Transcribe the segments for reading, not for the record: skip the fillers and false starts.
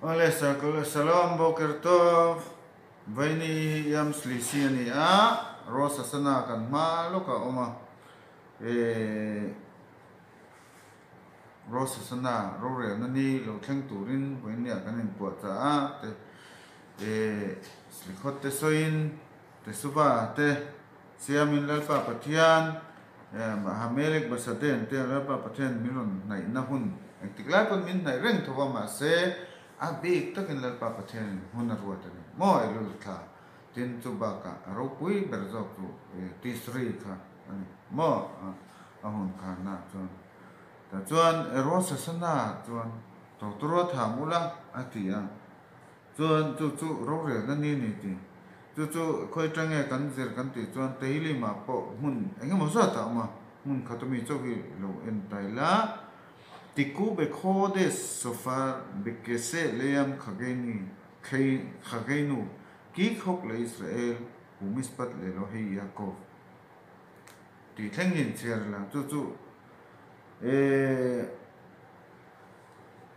Awle Shalom Boker Tov Vaini hi Yom Shlishi a ni a, Rosh Hashanah kan hma lawk a awm a, eh Rosh Hashanah rorelna ni lo thleng turin vawinia kan inpuahchah a te eh Slichot te sawiin Teshuva te siamin Lalpa Pathian Hamelek Basaden te Lalpa Pathian min rawn hnaihna hun engtik lai pawn min hnaih reng tho a mahse a bik takin Lalpa Pathianin hun a ruat a ni maw Elul thla tin chu bakah a ropui ber zawk chu Tisri kha a ni maw a hun khanna chuan tah chuan Rosh Hashanah chuan Tawtawrua tham ula a ti a. Chuan chu chu rorelna ni ni ti. Chu chu khawi tange kan zir kan tih chuan Tehillim ah pawh hmun eng emaw zat ah awm a, hmun khat ami chauh hi lo en ta ila. Tiku be Khodesh Shofar be Kese Leyam Khageini Khei Khageinu Ki Khok le Israel Hu Mishpat le Elohei Yaakov tih thleng hi inchhiar ila chu chu eh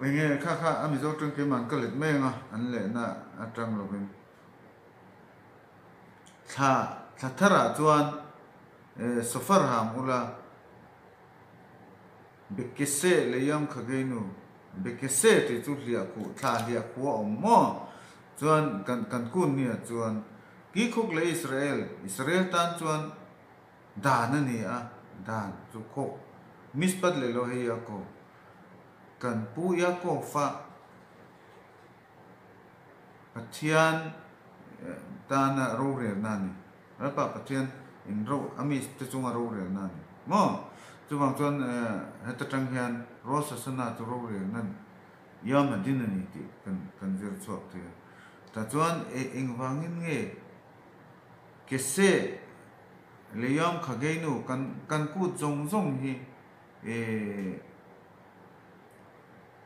Enge kha kha a Mizo tang keimah an ka let mai anga an lehna atang lovin thla thla tharah chuan shofar ham ula Bekese Leyam Khageinu Bekese tih chu hliah khuh thla hliah khuh a awm maw chuan kan kan kun nia chuan Kikhuk leh Israel Israel tan chuan Dan a ni a, dan chu khawk Mishpat leh Elohei Yaakov, kan pu Yaakov-a Pathian tana rorelna a ni. Lalpa Pathian in ro a mi te chunga rorelna a ni maw? Chuvang chuan heta tang hian Rosh Hashanah chu rorelna Yom Hadin a ni tih kan zir chhuak thei a. Tah chuan engvangin nge Kese Leyam Khageinu kan kan kut zawng zawng hi eh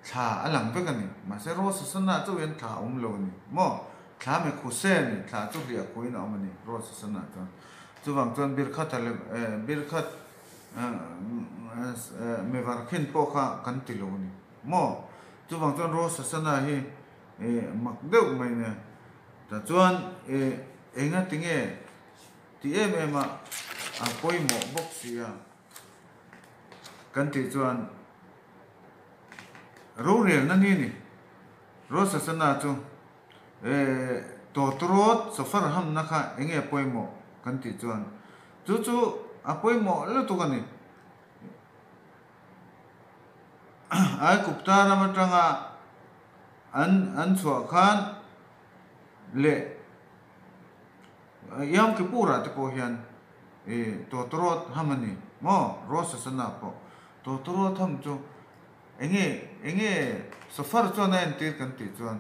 thla a lang vek a ni. Mahse Rosh Hashanah chauh hian thla a awm lo a ni maw? Thla me khuse a ni, thla chu hliah khuin a awm a ni Rosh Hashanah chuan. Chuvang chuan Birkhat a lem eh Birkhat eh Mevarkhin pawh kha kan ti lo a ni maw? Chuvang chuan Rosh Hashanah hi eh mak deuh mai nia. Tah chuan eh enga tinge ti em em a a pawimawh bawk si a kan tih chuan rorelna ni a ni. Rosh Hashanah chu eh tawtawrawt shofar hamna kha enge a pawimawh kan tih chuan chu chu a pawimawh lutuk a ni. Aigupta ram atanga an an chhuah khan leh Yom Kippur ah te pawh hian ih tawtawrawt ham a ni maw Rosh Hashanah pawh tawtawrawt ham chu enge enge shofar chuan a entir kan tih chuan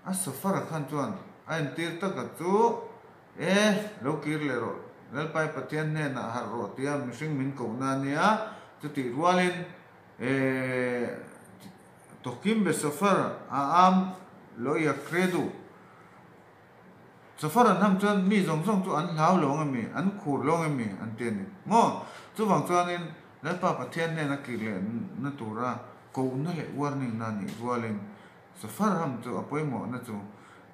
a shofar khan chuan a entir taka chu e lo kir leh rawh Lalpai Pathian hnenah harh rawh tia mihring min kohna a nia chutih rualin eh Tokim be shofar a am lo ia credu. Shofar an ham chuan mi zawng zawng chu an hlau lo ang emi, an khur lo ang emi an ti a ni maw? Chuvang chuanin Lalpa Pathian hnena kir leh na tura kohna leh warning na nih rualin shofar ham chu a pawimawhna chu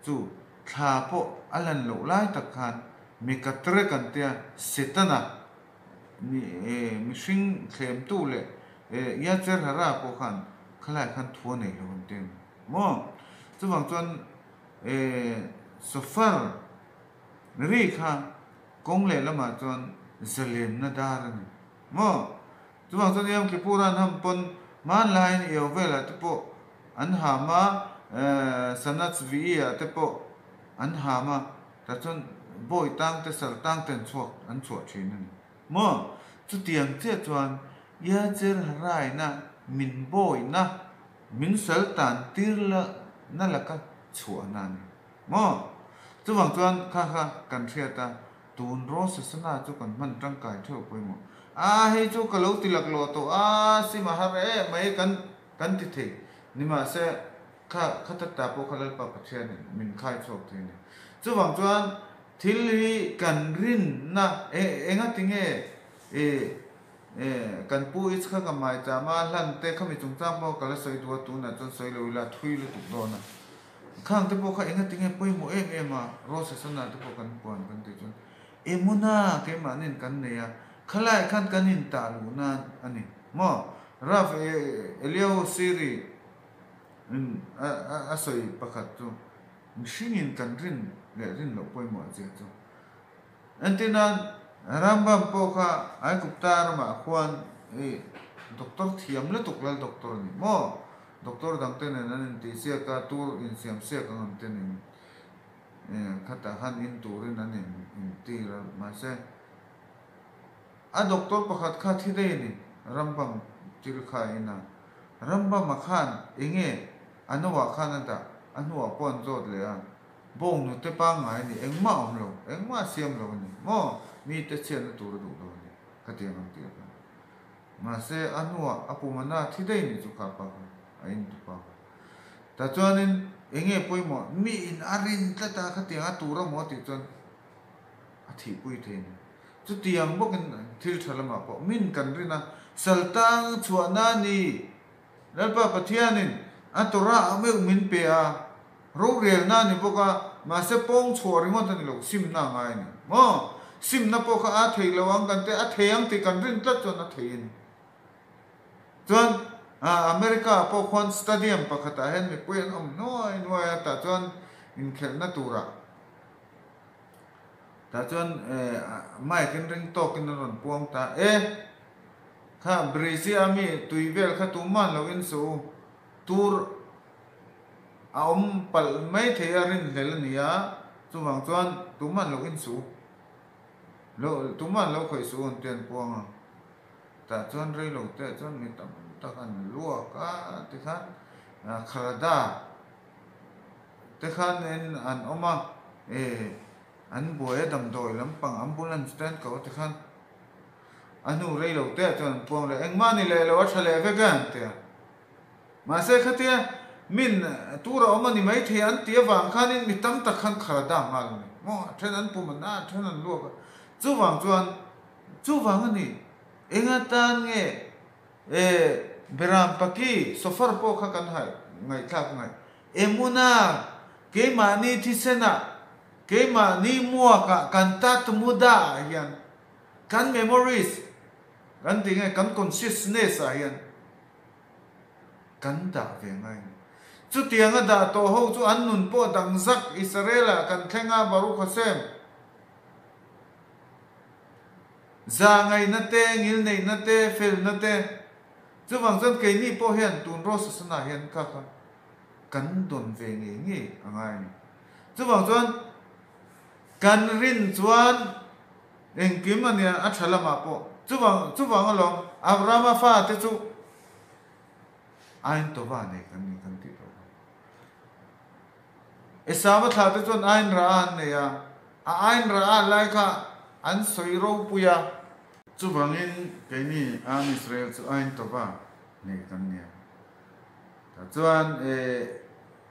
chu thla pawh a lan loh lai tak khan mikatrek an tia Setana Mi mihring thlemtu leh Yatzer Hara pawh khan khalai khan thu a nei lo an ti a ni maw? Chuvang chuan Shofar ri kha kawng leh lamah chuan zalenna dar a ni maw? Chuvang chuan Yom Kippur an ham pawn hmanlaiin Yovel-ah te pawh an ham a, Sanat Shvi'i-ah te pawh an ham a. Tah chuan bawi tang te sal tang te an chhuak an chhuah thin a ni maw? Chutiang chiah chuan Yazer Haraina min bawina min sal tan tir la na laka chhuahna a ni maw? Chuvang chuan kha kha kan hriat a, tun Rosh Hashanah chu kan hman tangkai theuh pawimawh. A hei chu ka lo ti laklawh tawh a, sim a har em mai kan kan ti thei. Nimahse. Kha kha tata pawh kha Lalpa Pathianin min khai chhuak thei a ni. Chuvang chuan thil hi kan rinna e enga tinge e Kan pu Itzhak-a maichama hlan te khami chungchang pawh ka la sawi duh a, tunah chuan sawi lo ila thui lutuk dawn a. Khang te pawh kha enga tinge pawimawh em em a, Rosh Hashanah te pawh kan puan kan tih chuan Emuna keimahni'n kan nei a, khalaiah khan kan intah luh nan a ni maw? Rav Eliyahu Siri in a sawi pakhat chu mihringin kan rin leh rin loh pawimawh zia chu. Entirnan, Rambam pawh kha Aigupta ramah khuan i doctor thiam lutuk lal doctor a ni maw? Doctor dangte nen an intihsiak a, tur insiamsiak ang ang te nen khatah khan in turin an intir a, mahse a doctor pakhat kha thi daih a ni, Rambam thil kha a in a. Rambam-a khan enge a noah khan a dah, a hnuah pawh an zawt leh a. Bawng nute pangngai a ni, engmah a awm lo, engmah a siam lo a ni maw? Mite chhiatna tur a duh lo a ni, ka ti ang ang tih a kha. Mahse, a hnuah a pum a na thi daih nih chu kha pa kha, a in tu pa kha. Tah chuanin eng nge pawimawh, mi in a rin tlat a, khatiang a tur a maw tih chuan a thihpui thei a ni. Chutiang bawkin thil tha lamah pawh min kan rin a, saltang chhuahna a ni. Lalpa Pathianin a Torah a meuh min pe a, rorelna a ni bawk a, mahse pawng chhuah ringawt a ni lo, simna a ngai a ni. Maw? Simna pawh kha a thei lo ang kan te, a thei ang tih kan rin tlat chuan a thei a ni. Chuan America ah pawh khuan stadium pakhatah hian mipui an awm nuai nuai a, tah chuan inkhelhna turah tah chuan mic in ring tawkin an rawn puang ta e. Kha bridge a mi tui vel kha tuman lo in suh u, tur a awm palh mai thei a rinhlel a ni a, chuvang chuan tuman lo in suh u, lo tuman lo khawih suh u an ti an puang a, tah chuan rei lo te ah chuan mi tam tak an luak a tikhan Kharada te khan in an awm a, eh an buai a damdawi lampang ambulance te an ko a tikhan. A hnu rei lo te ah chuan an puang leh, engmah ni leh lo a tha leh vek e an ti a. Mahse khatia min tur a awm a ni maithei an ti avang khanin mi tam tak khan khar a dang nghal a ni. Maw a then an pum an a, a then an luak a. Chuvang chuan chuvang a ni, enga tan nge e Beram Paki Sofar pawh kha kan haih ngaihthlak ngaih. Emuna keimahni thisenah keimahni muakah kan tatmuda ah hian Kan memories kan tih nge kan consciousness ah hian kan dah ve ngai a ni. Chutiang a dah tawh ho chu an nun pawh dang zak Israel ah kan thleng a Baruch Hashem za ngaihna te, ngilneihna te, felna te chuvang chuan keini pawh hian tun Rosh Hashanah hian kha kha kan dawn ve ngei ngei a ngai a ni. Chuvang chuan kan rin chuan Engkim a nia, a tha lamah pawh. Chuvang, chuvang alawm, Abrahama fate chu Ain Tova nei kan ni kan tih tawh kha. Esava thlahte chuan Ain Ra'a an nei a, a Ain Ra'a lai kha an sawi ropui a. Chuvangin keini Am Israel chu Ain Tova nei kan nia. Tah chuan e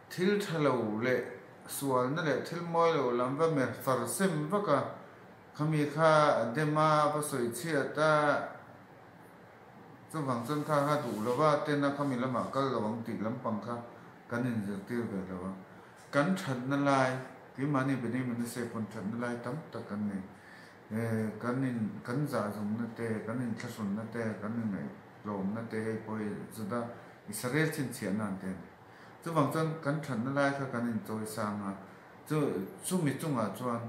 thil tha lo leh sualna leh thil mawi lo lam va mer far sem vak a, Khami kha Dema va sawi chhiat a, chuvang chuan kha kha duh lo va, tena khami lamah kal lo ang tih lampang kha kan inzirtir ve lo a. Kan thatna lai, keimahni Bnei Manasseh pawn thatna lai tam tak kan nei. Kan in, kan zahzumna te, kan inthlahrunna te, kan inngaihtlawmna te hei pawh hi Juda Israel chhinchhiahna an ti a ni. Chuvang chuan kan thatna lai kha kan inchawisang a, chu chumi chungah chuan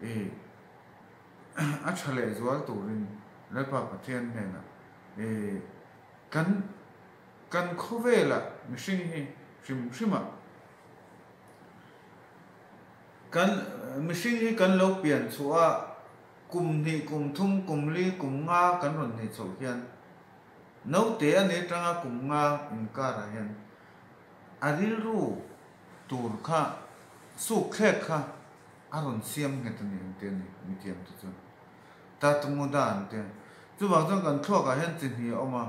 I a tha leh zual turin Lalpa Pathian hnenah i kan kan khawvelah mihring hi hrim hrimah kan mihring hi kan lo pian chhuah a kum hnih kum thum kum li kum nga kan rawn nei chhoh hian naute a ni atanga kum nga inkarah hian a rilru tur kha sukthlek kha A rawn siam nghet a ni ang te a ni, mithiam te chuan. Tatnguda an ti a. Chuvang chuan kan thluakah hian chi hnih a awm a.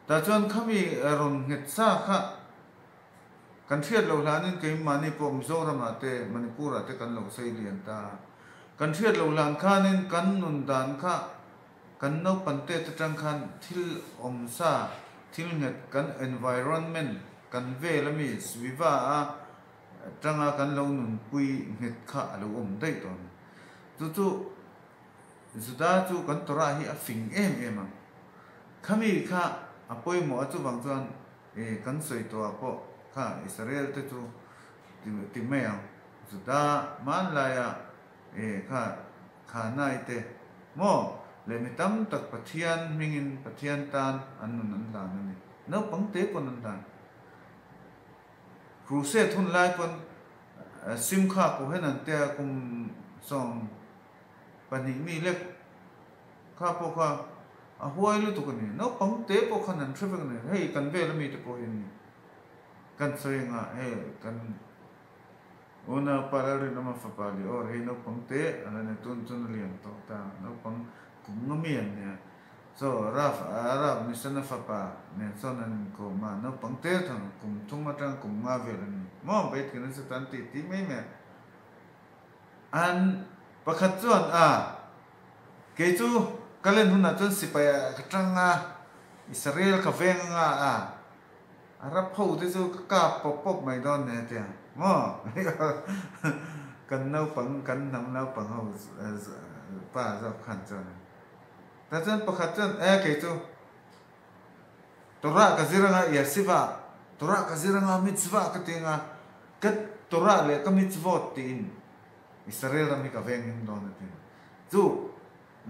Tah chuan khami rawn nghet sa kha kan hriat loh hlanin keimahni pawh Mizoramah te, Manipurah te kan lo sei lian ta a. Kan hriat loh hlan khanin kan nun dan kha. Kan naupan tet atang khan thil awmsa, thil nghet kan environment kan vel ami sviva a tanga kan lo nunpui nghet kha a lo awm daih tawh a ni. Chu chu Juda chu kan Torah hi a fing em em a, khami kha a pawimawh a chuvang chuan kan sawi tawh ah pawh kha Israel te chu ti mai ang, Juda hmanlaia kha Khanai te maw leh mi tam tak Pathian hmingin Pathian tan an nun an hlan a ni. Naupang te pawn an hlan. Crusade hun lai pawn Simkha Cohen an tia kum 12 mi lek kha pawh kha a huai lutuk a ni. Naupang te pawh khan an hre vek a ni. Hei kan vel ami te pawh hi an ni. Kan sawi anga hei kan. Unaupa Lalrinawma fapa leh aw rei naupang te a la ni tun chuan a lian tawh ta, naupang kum nga mi an nia. Chaw Raf Arab Misana fapa nen sawn an inkawm a, naupang te thang kum thum atanga kum nga vel an ni. Maw beit kan nasa tan tih tih mai mai a. An pakhat chuan a, kei chu ka len hunah chuan sipai ah ka tang a, Israel ka veng anga a, A rap ho te chu ka kap pawp pawp mai dawn nia tia maw kan naupang kan hnam naupang ho pa zawk khan chuan tah chuan pakhat chuan e kei chu Torah ka zir anga Yeshiva Torah ka zir anga mitzvah ka ti anga ka Torah leh ka mitzvot tiin Israel ram hi ka veng him dawn a ti chu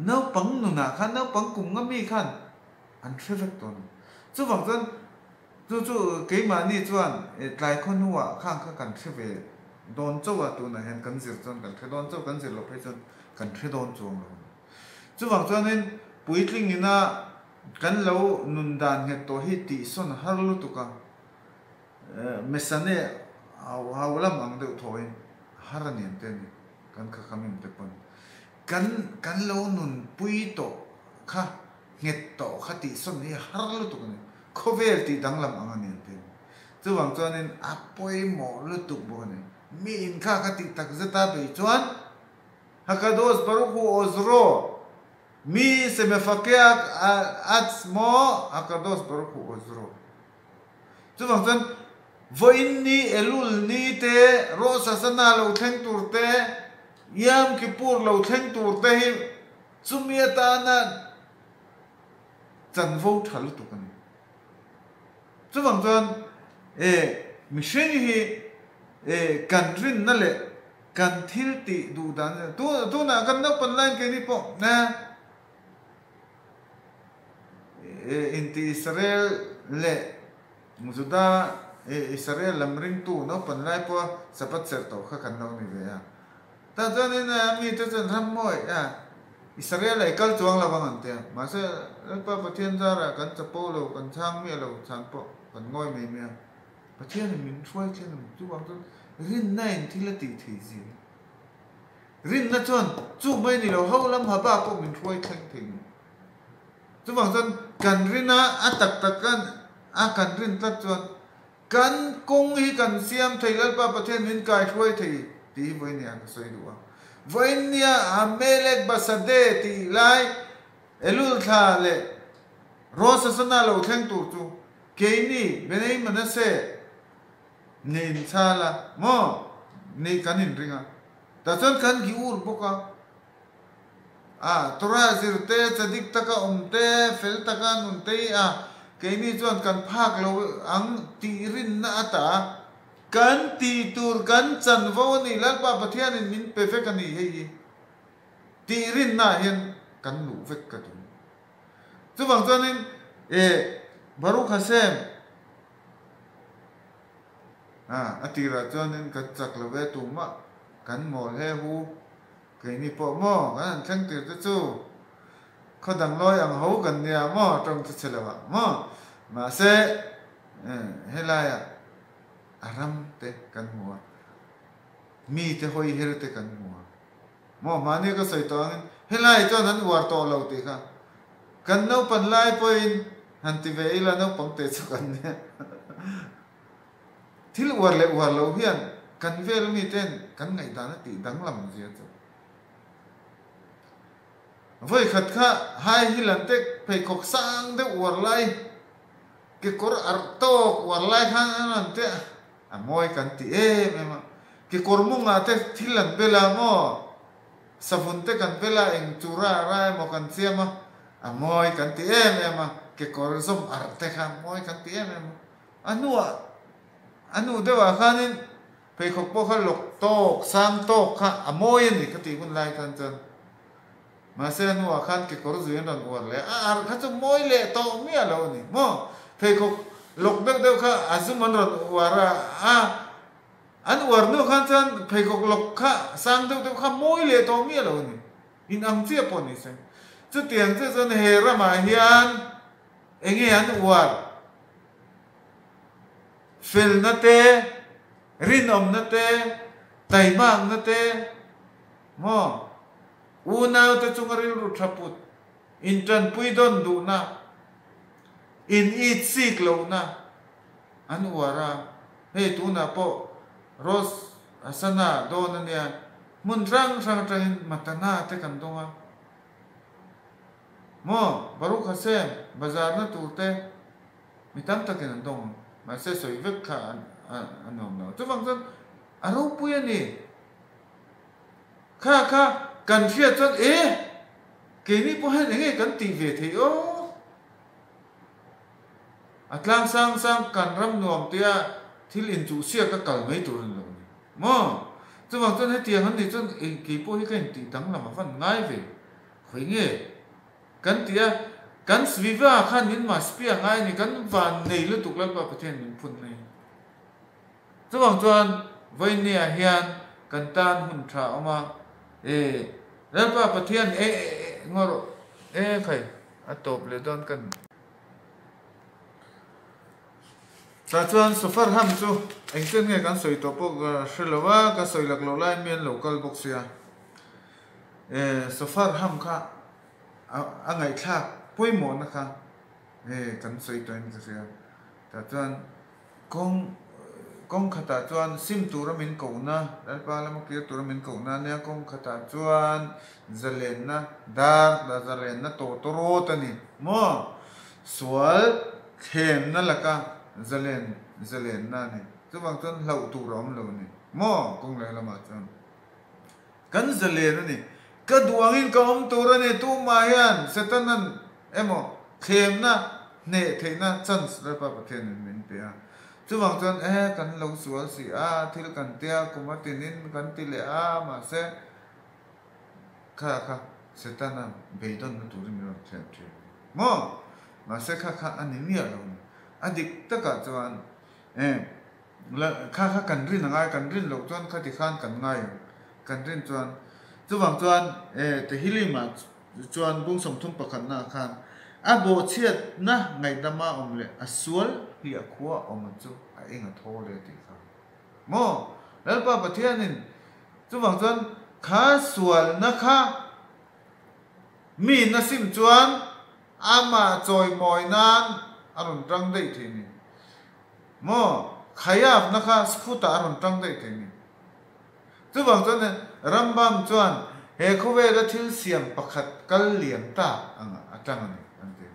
naupang nunah khan naupang kum nga mi khan An hre vek tawh a ni. Chuvang chuan chu chu keimahni chuan tlai khaw hnuah khang kha kan hre ve dawn chauh a, tunah hian kan zir chuan kan hre dawn chauh, kan zir loh phei chuan kan hre dawn chuang lo a ni. Chuvang chuanin puitling ina kan lo nun dan nghet tawh hi tihsawn har lutuk a, mesane hau lam ang deuh thawhin har a nian te a ni, kan khakhamim te pawn. Kan kan lo nunpui tawh kha nghet tawh kha tih sawn hi har lutuk a ni. Khawvel tih danglam ang a ni an ti a ni. Chuvang chuanin a pawimawh lutuk bawk a ni. Mi inkha kha tih tak zeta bei chuan Hakadosh Baruch Hu Ozro mi Semefakeak Atzmo Hakadosh Baruch Hu Ozro. Chuvang chuan vawiin ni Elul ni te, Rosh Hashanah lo thleng tur te, Yom Kippur lo thleng tur te hi Chumi atana chanvo tha lutuk a ni. Chuvang chuan e mihring hi e kan rinna leh kan thil tih duh dan tu tunah kan naupan laiin keini pawh e inti Israel leh Juda e Israel lam ringtu naupan lai pawha Sabbath serh tawh kha kan lo ni ve a. Tah chuanin mite chuan ram mawi a, Israel ah i kal chuang lo vang an ti a. Mahse, Lalpa Pathian zarah kan chapo lo, kan chhang miah lo, chhan pawh kan ngawi mai mai a. Pathianin min hruai thleng a ni. Chuvang chuan rinna in thil a tih thei zia. Rinna chuan chu mai ni lo, ho lam ha bak pawh min hruai thleng thei ni. Chuvang chuan kan rina a tak tak a kan rin tlat chuan Kan kawng hi kan siam thei, Lalpa Pathian min kaihruai thei tih hi vawinia ka sawi duh a. Vawinia Amelek Basadeh tih lai Elul thla leh Rosh Hashanah lo thleng tur chu keini Benei Manasseh nih inchhal a maw nih kan inring a. Tah chuan kan giur bawk a. A, Torah zir te, chadik taka awm te, fel taka nun te hi a, keini chuan kan phak lo ang tih rinna a ta a, kan tih tur kan chanvo a ni, Lalpa Pathianin min pe vek a ni hei hi tih rinna ah hian kan luh vek ka tum. Chuvang chuanin e Baruch Hashem a, a tirah chuanin kan chak lo ve tumah kan mawl he hu. Keini pawh maw kan han thleng tir te chu khaw dang lawi ang ho kan nia maw tawng chu chhe lo ah maw mahse helaiah a ram te kan hmu a mi te hawi her te kan hmu a maw mahni ka sawi tawh angin helai chuan an uar tawh lo tih kha kan naupan lai pawhin han ti ve ila naupang te chu kan nia. Thil uar leh uar lo hian kan vel mi ten kan ngaihdan a tih danglam zia chu. Vawi khat kha high heel an tek pheikhawk sang deuh uar lai, kekawr arh tawk uar lai khan an rawn ti a, a mawi kan ti em em a. Kekawr mungah te thil an bel a maw? Savun te kan bel a, eng chu ra ra emaw kan siam a, a mawi kan ti em em a. Kekawr zawm arh te kha mawi kan ti em em a. A hnuah, a hnu deuhah khanin pheikhawk pawh kha lawk tawk, sang tawk kha a mawi a ni ka tih hun lai khan chuan. Mahse a hnuah khan kekawr zui an rawn uar leh a, a arh kha chu mawi leh tawh miah lo a ni maw? Pheikhawk lawk deuh deuh kha a zum an rawn uar a, a an uar hnu khan chuan pheikhawk lawk kha sang deuh deuh kha mawi leh tawh miah lo a ni. In ang chiah pawh ni se. Chutiang chiah chuan he ramah hian eng nge an uar? Felna te, rinawmna te, taimakna te, maw? Unaute chunga rilru tha put, intanpui dawn duhna, in it sik lohna an uar a. Hei tunah pawh Rosh Hashanah dawn a nia, hmun hrang hrang atangin matana te kan dawng a. Maw, Baruch Hashem, bazarna tur te mi tam takin an dawng ang. Mahse sawi vek kha a nuam lo. Chuvang chuan a ropui a ni. Kha kha kan hriat chuan e, keini pawh hian enge kan tih ve theih aw? A tlang sang sang kan ram nuam tia thil inchuh siak a kal mai tur a ni lo ni maw? Chuvang chuan hetiang an nih chuan kei pawh hi ka intih danglam a van ngai ve, khawi nge kan ti a, kan Sviva khan min maspia ngai a ni, kan van nei lutuk Lalpa Pathian min phun mai. Chuvang chuan Vawinia hian kan tan hun tha a awm a, e Lalpa Pathian e e ngaw rawh e khai a tawp leh dawn kan. Tah chuan Sofar ham chu engchen nge kan sawi tawh pawh ka hre lo a, ka sawi lak loh laiin mi an lo kal bawk sia. E Sofar ham kha a ngaihthlak pawimawhna kha e kan sawi tawhin ka hria. Tah chuan Kawng kawng khatah chuan sim tura min kohna, Lalpa lama kir tura min kohna a nia, kawng khatah chuan zalenna dar la zalenna tawtawrawt a ni maw? Sual thlemna laka zalen zalenna a ni. Chuvang chuan hlauh tur a awm lo a ni maw? Kawng lehlamah chuan kan zalen a ni. Ka duh angin ka awm tur a ni, tumah hian Setanan emaw thlemna hneh theihna chance Lalpa Pathianin min pe a. Chuvang chuan e kan lo sual si a, thil kan tia kum a tinin kan ti leh a, mahse kha kha Setana beidawnna turin min rawn thlem thin maw? Mahse kha kha a ni miah lo ni. A dik takah chuan e kha kha kan rin a ngai, kan rin loh chuan khati khan kan ngai ang, kan rin chuan chuvang chuan e Tehillim-ah Chuan bung 31 ah khan a bawhchhiatna ngaihdama awm leh a sual hliah khua awm chu a eng a thaw le tih kha maw? Lalpa Pathianin chuvang chuan kha sualna kha mi na sim chuan amah chawimawi nan a rawn tang daih thei ni maw? Khayavna kha skhutah a rawn tang daih thei ni. Chuvang chuan Rambam chuan he khawvela thil siam pakhat kal liam ta ang a tang a ni an ti.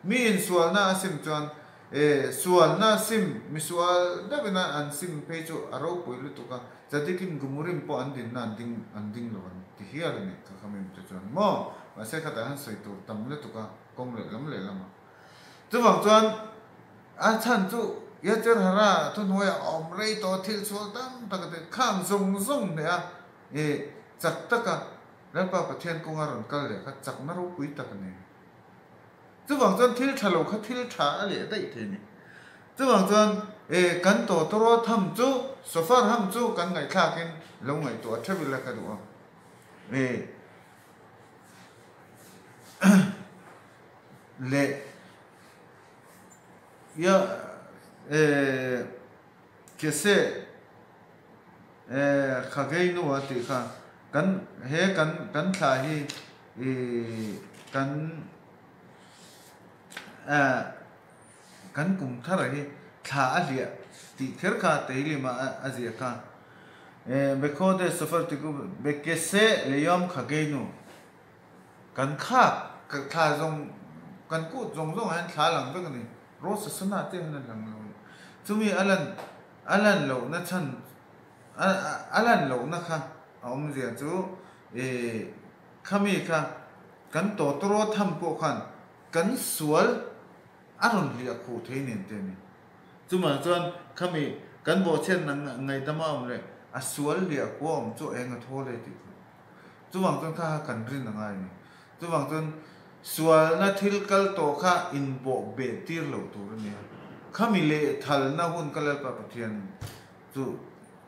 Mi insualna a sim chuan e sualna sim misual deuhin a an sim phei chu a ropui lutuk a, Tzadikim Gemurim pawh an dinna an ding an ding lo an ti hial a ni kha kha mim te chuan maw mahse khatah hian sawi tur tam lutuk a kawng lehlam lehlam a. Chuvang chuan a chhan chu Yetzer Hara thuhnuaiah a awm rei tawh thil sual tam tak a ti. Khang zawng zawng hneh a i chak taka Lalpa Pathian kawnga rawn kal leh kha chakna ropui tak a ni. Chuvang chuan thil tha lo kha thil tha a leh daih thei a ni. Chuvang chuan e kan tawtawrawt ham chu, Shofar ham chu kan ngaihthlakin lo ngaihtuah theuh ila ka duh a. E leh ia eh kese eh khagei nu a tih kha kan he kan kan thla hi ih kan eh kan kum thar hi thla a hliah tih kher kha Tehillim ah a ziah kha eh Bekhode Sofer Tiku Bekese Leyom Khageinu. Kan khak thla zawng, kan kut zawng zawngah hian thla a lang vek a ni. Rosh Hashanah te hian a lang lo a ni. Chumi a lan a lan lohna chhan a lan lohna kha a awmzia chu ih khami kha kan tawtawraw tham pawh khan kan sual a rawn hliah khuh thei nen te a ni. Chumah chuan khami kan bawhchhiatna ngaihdam a awm leh a sual hliah khuh a awm chu eng a thawl e tih kha. Chuvang chuan kha kha kan rin a ngai a ni. Chuvang chuan sualna thil kal tawh kha inbawh beh tir loh tur a nia. Khami lehthalna hun ka Lalpa Pathian chu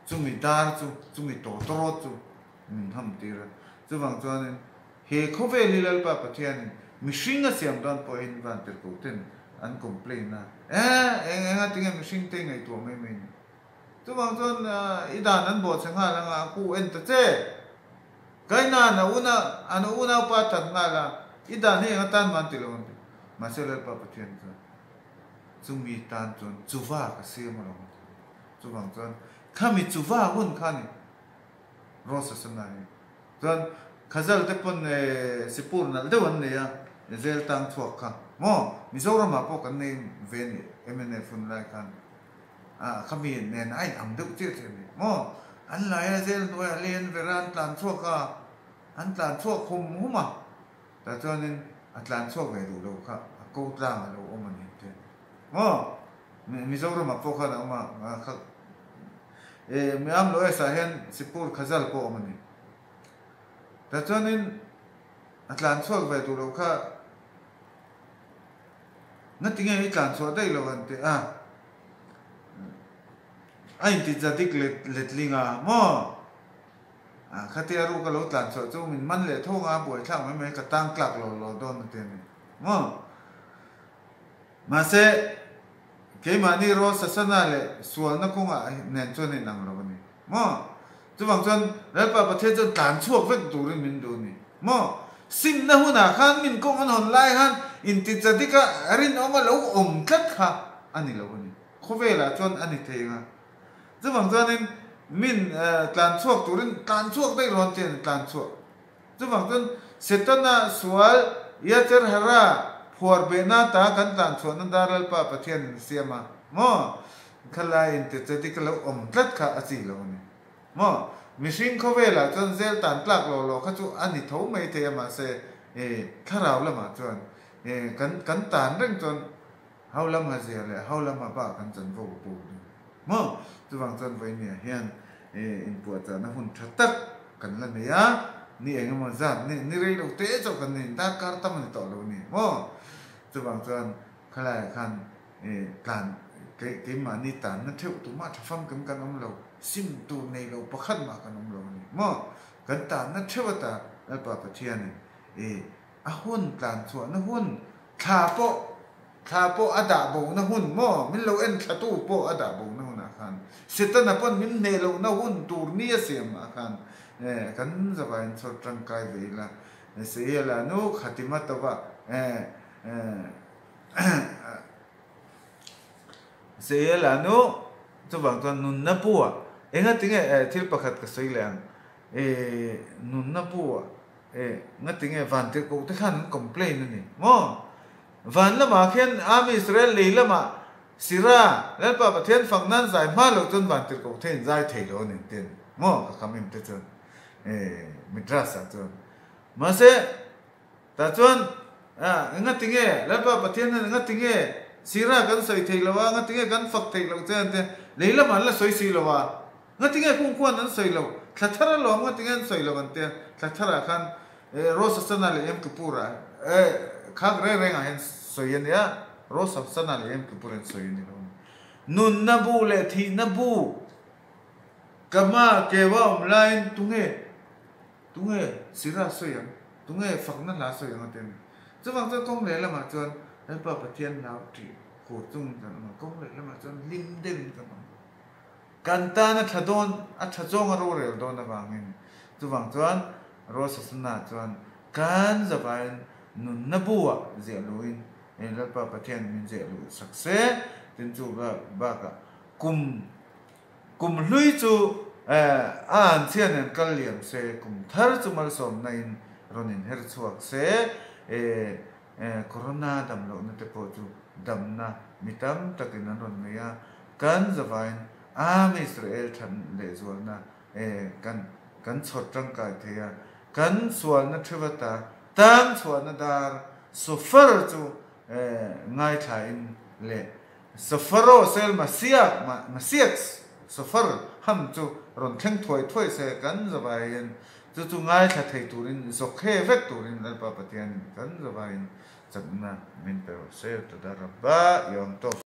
chumi dar chu chumi tawtawrawt chu min ham tir a. Chuvang chuanin he khawvel hi Lalpa Pathianin mihring a siam dawn pawhin vantirhkohten an complain a, Eh, eng enga tinge mihringte i ngaihtuah mai mai ni? Chuvang chuan i dan an bawh che nghal anga a ku en ta che. Kaina a una an unaupa that nghal a, i dan hi enga tan man ti lo an ti. Mahse Lalpa Pathian chuan chumi tan chuan chuva ka siam alawm a ti. Chuvang chuan khami chuva hun kha ni Rosh Hashanah hi. Chuan Khazal te pawn Sipur nalh deuh an nei a, zel tang chhuak kha maw Mizoramah pawh kan nei ve ni mnf hun lai khan. Ah, khami nen a inang deuh chiah chiah a ni maw? An lai a zel hnuaiah len ver a, an tlan chhuak a, an tlan chhuak hum hum a, tah chuanin a tlan chhuak ve duh lo kha a ko tlang a lo awm a ni te maw? Mizoramah pawh khan a awm a, kha eh Miam Loes ah hian Sipur Khazal pawh a awm a ni. Tah chuanin a tlan chhuak ve duh lo kha Ngatinge i tlan chhuah daih lo an ti a, a inti za dik let letling a maw? A khatia ruk a lo tlan chhuah chu min man leh thawng a, buaithlak mai mai ka tang tlak lo lo dawn a ti a ni maw? Mahse, keimahni Rosh Hashanah leh sualna kawngah nen chuan a inang lo a ni maw? Chuvang chuan Lalpa Pathian chuan tlan chhuak vek turin min duh a ni maw? Simna hunah khan min kawng an hawn lai khan inticha dika rinawma lo awm tlat kha a ni lo a ni. Khawvelah chuan a ni thei ang a. Chuvang chuanin min tlan chhuak turin tlan chhuak daih rawn che a ni, tlan chhuak. Chuvang chuan Setana sual Yatzer Hara phuar behna ta kan tlan chhuahna dar Lalpa Pathian in siam a maw? Khalai inticha dika lo awm tlat kha a chi lo a ni. Maw? Mihring khawvelah chuan zel tan tlak lo lo kha chu a ni tho mai thei a, mahse e thlarau lamah chuan e kan kan tan reng chuan ho lam ha zia leh ho lam ha bak kan chanvo a bo ding. Maw? Chuvang chuan vawinia hian e inpuahchahna hun tha tak kan la nei a, ni eng emaw zat ni ni rei lo te chauh kan nei, darkar tam a ni tawh lo a ni. Maw? Chuvang chuan khalaiah khan E tlan kei keimahni tanna theuh tumah tha famkim kan awm lo, sim tur nei lo pakhat mah kan awm lo a ni maw? Kan tanna theuh ata Lalpa Pathianin e a hun tlan chhuahna hun, thla pawh thla pawh a dah bona hun maw? Min lo en thlatu pawh a dah bona hunah khan Setana pawn min hneh lohna hun tur ni a siam ah khan e kan zavaiin chhawr tangkai ve ila Seiela nu Khatima tova e e Seiela nu chuvang chuan nunna bu ah enga tinge thil pakhat ka sawi leh ang nunna bu ah ngatinge vantirhkoh te khan an complain a ni maw? Van lamah khian Army Israel lei lamah Sira Lalpa Pathian fak nan zai hma loh chuan vantirhkoh te in zai thei lo a ni an ti a ni maw ka kham em te chuan Midrash ah chuan mahse Tah chuan, Enga tinge Lalpa Pathian hian enga tinge sira kan sawi thei lo a, enga tinge kan fak theih loh che an ti a, lei lamah an la sawi si lo a, enga tinge kung khuan an sawi lo, thla thar alawm enga tinge an sawi lo an ti a, thla tharah khan Rosh Hashanah leh Yom Kippur-ah khak reng rengah hian sawi a nia, Rosh Hashanah leh Yom Kippur an sawi a ni lo a ni. Nunna bu leh thihna bu ka hma keua awm laiin tunge Tunge sira sawi ang? Tunge fakna hla sawi ang a ti a ni. Chuvang chuan kawng leh lamah chuan Lalpa Pathian hlau ṭih khur chungin kan awm a, kawng leh lamah chuan hlim deuhin kan awm. Kan tan a ṭha dawn, a ṭha zawng a rorel dawn avangin. Chuvang chuan Rosh Hashanah chuan kan zavaiin nunna bu-ah ziah luhin Lalpa Pathian min ziah luh sak se, tin chu bakah kum Kum hlui chu a an chhia nen kal liam se, kum thar chu malsawmna in rawn inher chhuak se, Corona dam lohna te pawh chu damna mi tam takin an rawn nei a, kan zavaiin Am Israel than lehzualna kan kan chhawr tangkai thei a, kan sualna thevata tan chhuahna dar Sofar chu ngaithlain leh Sofaro sel Masiak Masiaks Sofar ham chu rawn thleng thuai thuai se kan zavaiin chu chu ngaithla thei turin zawkhe vek turin Lalpa Pathianin kan zavaiin chakna min pe rawh se. Toda Rabba Yom Tov.